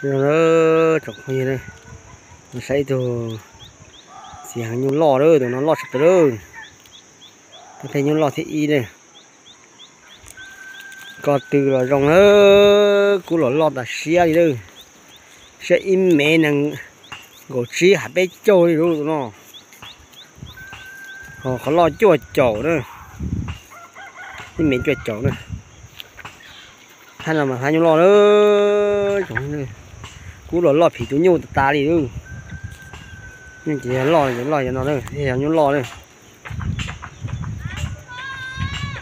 Tsoom phooj ywg, saib ib tug txiv heev nyuj loj lawm, tus no loj tshaj plaws lawm. Tab pheej nyuj loj thiab ib na. Ko tw los zoo na, kub los loj tas siab li lawm. Siab ib mev nees nkaum tsib hais peb caug li lawm tus no. Ho qhov loj cuaj caum na, ib mev cuaj caum na. Thaj no mas thaj nyuj loj na, kub los loj phim tus nyuj tas tas li lawm. Nyuj ces yog loj ces loj yog no na, yog nyuj loj na.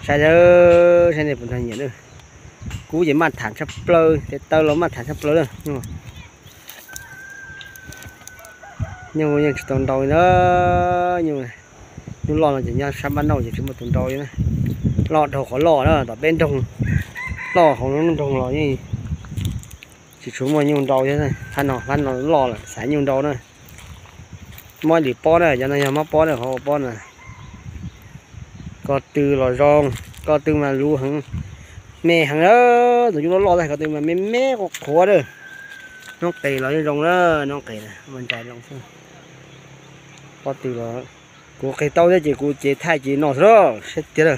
Saib, saib nej puas nrog nyiam na. Kub ces maj tham tshaj plaws, tes taw los maj tham tshaj plaws na. Nyuj yeej tsis tau nrau li na. Nyuj, nyuj loj no ces nyob sab npab nauj ces tsis muaj tus nrau li na. Loj dhau qhov loj na, tom peb nroog, loj hauv lub nroog los yeej tsis tshua muaj nyuj nrau thiab. Phab no, phab no loj lawm xav nyuj nrau na. Mob ib lwm pob na, cov no yog mob pob na, qhov ua pob na. Ko tw los zoo, ko tw mas luv heev, me heev na. Tus nyuj loj loj tag ko tw mas me me qhuav qhuav na. Noob qes los yeej zoo na, noob qes na, ua ntsais zoo xwb. Pob tw los kuv qes tau thiab ces kuv ces thaij ces no xwb na, siab tiag lawm.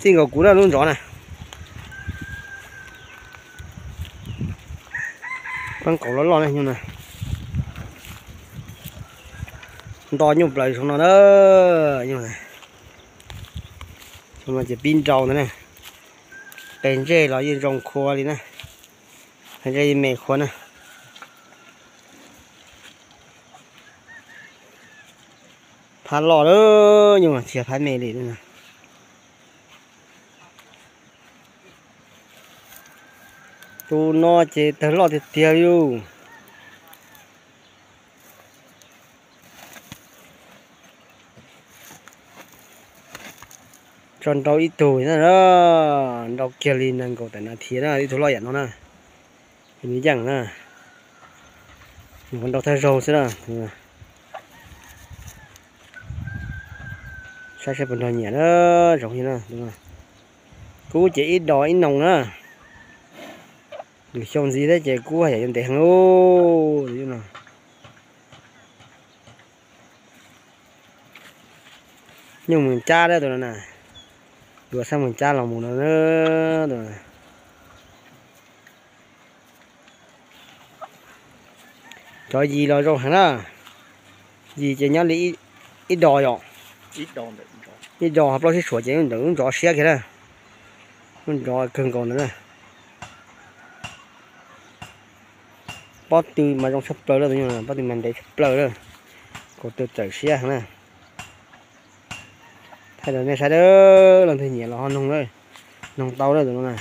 Txij nkaus kuv na lub ntsos na. Pab nkaus loj loj na nyuj na. Nto nyuj plaws zoo no na, nyuj na. Zoo no ces pib nrau ntawd na. Qes ntsej los yeej zoo qhuav li na. Qes ntsej yeej me qhuav na. Phab loj lawm, nyuj tsis yog phab me li. Tus no ces tawg loj tiag tiag li lauj. Tso nrau ib tug na, nrau kiag li nees nkaum tawm nas this na, ib tug loj yam no na. Nws yeej na, nws nrau thawj zaug xwb na. Saib saib puas nrog nyiam na, zoo li na. Kub ces ib dos ib noog na. Lwm xyoo ntxiv thiab ces kub haj yam yuav ntev heev lauj. Nyuj Moos Cab na tus no na, yuav sab Moos Cab los mus no. Cov yis los zoo heev na, yis ces nyob li ib dos yom, ib dos ho plaub tsib suam ces ntawm lub ntsos siab kiag na, lub ntsos kawg nkaus ntawd na. Pob tw mas zoo tshaj plaws lawm tus nyuj, pob tw mas ntev tshaj plaws lawm, kaus tw txawm siab heev na. Thaij rau nej saib, leej twg nyiam los ho noog na, noog tau lawm tus no na.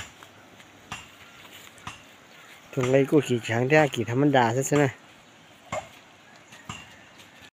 Tus nqi kuj kim tsis heev thiab, kim tham mab das xwb xwb na.